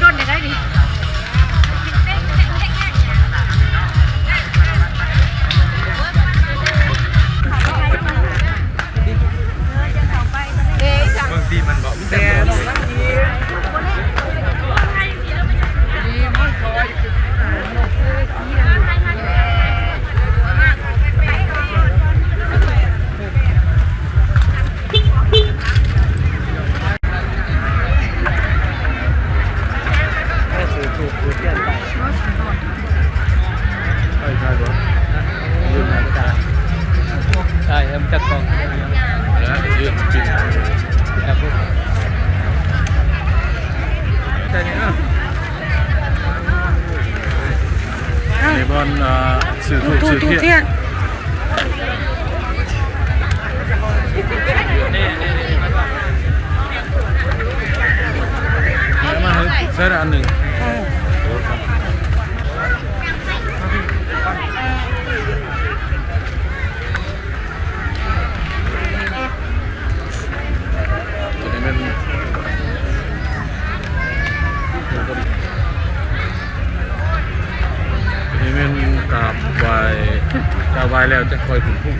ດົນໄດ້ນີ້ ເບິ່ງຕີມັນບໍ່ມີແຕ່ ໃຊ່ ໃຊ່ ໃຊ່ ໃຊ່ ໃຊ່ ໃສ່ນີ້ເນາະ ໃນບ່ອນ ເອີ ຊື້ທູບ ທູບ ຊື້ທຽນ ທຽນ ເອົາມາໃຫ້ ໃສ່ລະອັນໜຶ່ງ ເອີ. ຕົວນີ້ແມ່ນ ຕົວນີ້ແມ່ນກາບໄຫວ້ ກາບໄຫວ້ແລ້ວຈະຄ່ອຍຂຶ້ນພູ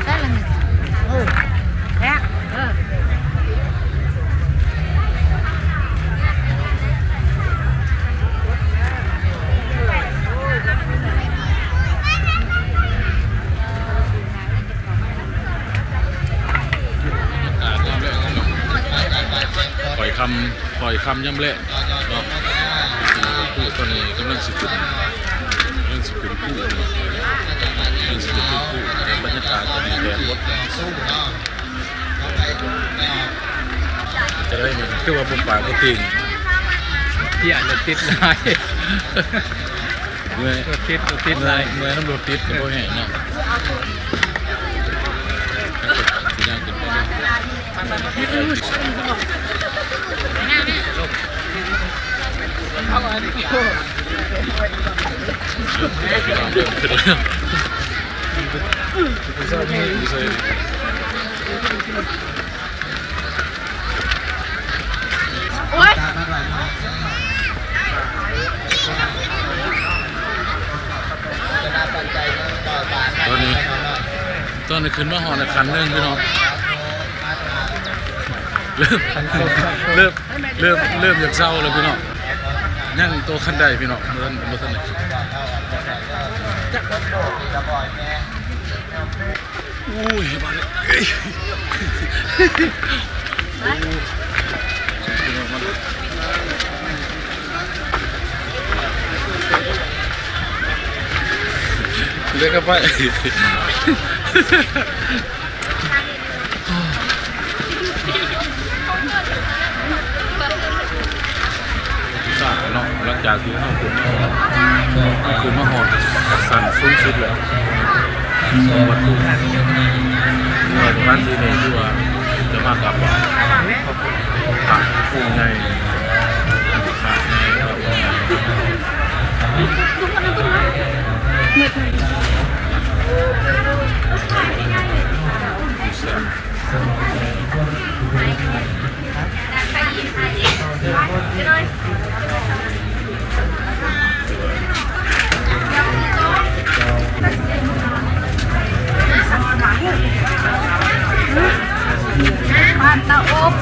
ໄດ້ລະນີ້ ເອີ ແລ້ວ ເອີ. ຂ້ອຍຄ່ຳ ຂ້ອຍຄ່ຳຍາມແລງເນາະ ຄືຕອນນີ້ກຳລັງຊິຂຶ້ນ ກຳລັງຊິຂຶ້ນພູເນາະ ກຳລັງຊິຂຶ້ນພູ ບັນຍາກາດຕອນນີ້ແດດບົດ ຈະໄດ້ແມ່ນ ຄືວ່າບໍ່ປາກບໍ່ຕີງ ເພຍ ລົດຕິດຫຼາຍ ເມື່ອຍ ລົດຕິດ ລົດຕິດຫຼາຍ ເມື່ອຍນຳລົດຕິດກໍບໍ່ແຫ້ງເນາະ ຊິຍ່າງຂຶ້ນໄປເນາະ ເລີ່ມຂຶ້ນແລ້ວ. ໂອ້ຍ ຕອນນີ້ ຕອນນີ້ຂຶ້ນມາຮອດຂັ້ນໜຶ່ງພີ່ນ້ອງ ເລີ່ມ ເລີ່ມ ເລີ່ມ ເລີ່ມຢາກເຊົາແລ້ວພີ່ນ້ອງ ຍັງໂຕຂັ້ນໄດພີ່ນ້ອງ ບໍ່ທັນ ບໍ່ທັນໄດ້ຂຶ້ນ ໂອ້ຍ ບາດນີ້ ໂອ້ຍ ພີ່ນ້ອງມັນ ເດີນເຂົ້າໄປ. ເນາະ ຫຼັງຈາກທີ່ເຮົາຂຶ້ນມາຮອດ ເຮົາຂຶ້ນມາຮອດຊັ້ນສູງສຸດແລ້ວ ວັດພູ ເມື່ອປະມານສີ່ໂມງ ຄືວ່າຈະມາກາບໄຫວ້ພະພູໃຫຍ່ ພະໃຫຍ່ ພະອົງໃຫຍ່ ບ້ານຕາອົບ.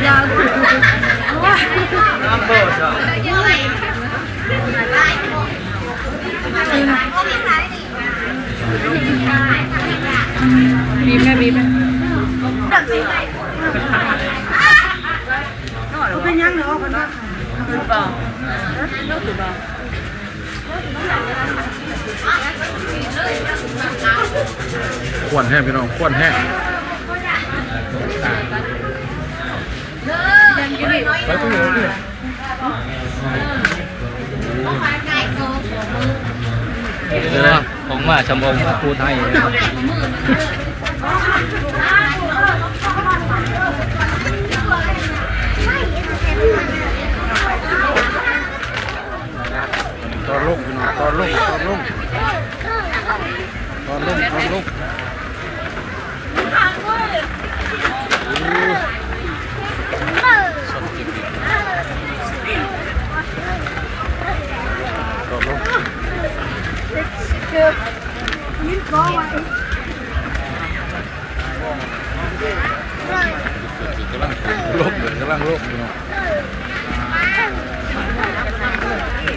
ຍາວ ບີບແມ່ ບີບແມ່ ເປັນຫຍັງເນາະ ເພິ່ນວ່າ ຄືບໍ່ ຄືບໍ່? ຄວັນແຮງພີ່ນ້ອງ ຄວັນແຮງ ໄປພຸ້ນເລີຍ ຂອງມາຊຳອົງພູໄທ. ຕອນລົງພີ່ນ້ອງ ຕອນລົງ ຕອນລົງ ຕອນລົງ ຕອນລົງ ຕອນລົງ. ກຳລັງລົງ ກຳລັງລົງຢູ່ເນາະ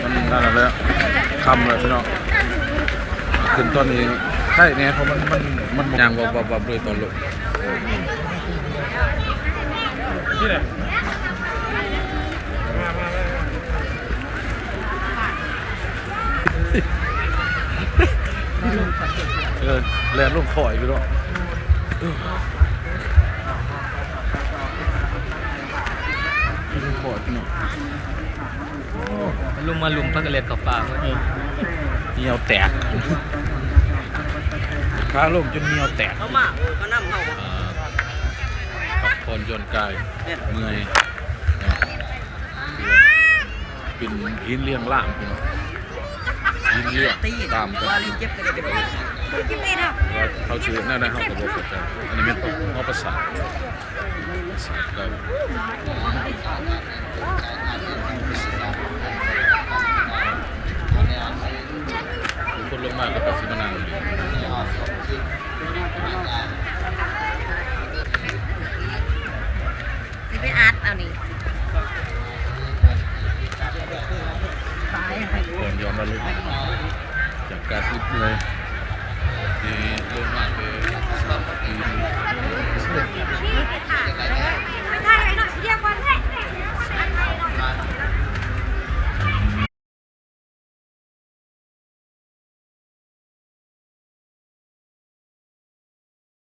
ມັນນັ້ນແຫຼະ ຄ່ຳແລ້ວພີ່ນ້ອງ ຂຶ້ນຕອນນີ້ໄດ້ແດ່ ເພາະມັນ ມັນ ມັນຍ່າງວັບໆໆເລີຍຕອນລົງ ທີ່ໃດ ເອີ ແລ່ນລົງຂ້ອຍພີ່ນ້ອງ ເອີ ລົງຂ້ອຍພີ່ນ້ອງ ໂອ້ ລົງມາລຸ່ມ ພາກັນແລ່ນເຂົ້າປ່າເວີ້ຍ ເອີ ຫ່ຽວແຕກ ຂາລົງຈົນຫ່ຽວແຕກ ເຂົາມາ ເອີ ເຂົານຳເຮົາ ອ່າ ພັກຜ່ອນຢ່ອນກາຍ ເມື່ອຍ ເປັນຫີນລຽງລາງພີ່ນ້ອງ ຫີນລຽງຕາມກັນ ວ່າເຂົາຊື່ແນວໃດເຮົາກໍບໍ່ເຂົ້າໃຈ ອັນນີ້ແມ່ນຫໍປາສາດ ປາສາດເກົ່າ ຄົນລົງມາກໍໄປຊິມານັ່ງຢູ່ ຊິໄປອັດເອົານີ້ ກ່ອນຍອມລະລຸກຈາກການອຶດເມື່ອຍ ທີ່ລົງມາແຕ່ ໄປຖ່າຍໃຫ້ໜ້ອຍ ດຽວກ່ອນ